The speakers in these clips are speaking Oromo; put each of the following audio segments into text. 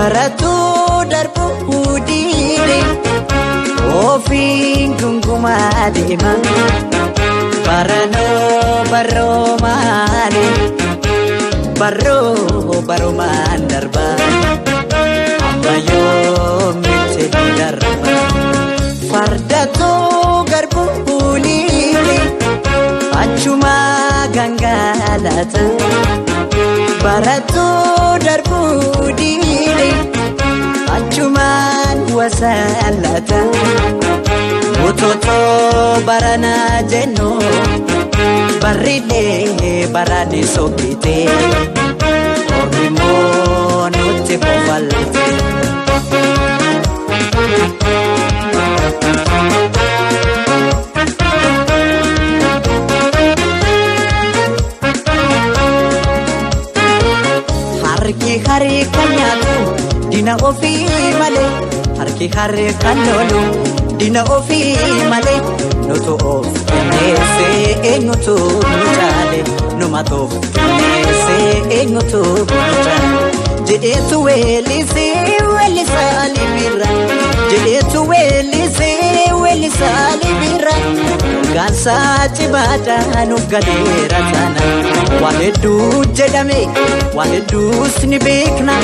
Baratuu darbuu diide ofiin gungumaa deema. Baranoo baroomaani baroo barumaan darba amma yoomitti darba. Fardatoo garbuu liite achuma gangalata. Baratuu darbuu diide achumaan wasalata. Utotoo baranaa jennu barriilee barani sokkite ormi immoo nutti kofalte. Harki harka nyaatu dina ofii malee, harki harka lolu dina ofii malee. Nutu of kenneessee eenyutu nu caale, numatu of kenneessee eenyutu nu caale. Jedheetu weellisee weellisaa libira, jedheetu weellisee weellisaa libira. Gaansaa cimaadhaa nuuf galeera taana. Waan hedduu jedhame, waan hedduus ni beekna.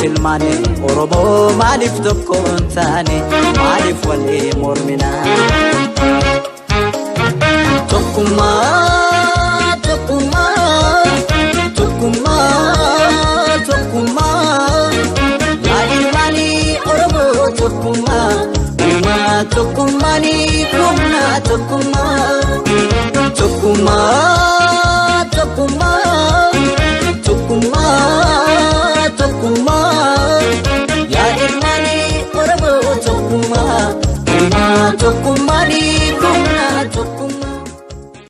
Tilmaane Oromoo maaliif tokko hin taane, maaliif walii mormina? Tokkummaa, tokkummaa, tokkummaa, tokkummaa. Yaa ilmaanii Oromoo tokkummaa, uumaa tokkummaanii humna tokkummaa. Tokkummaa, tokkummaa.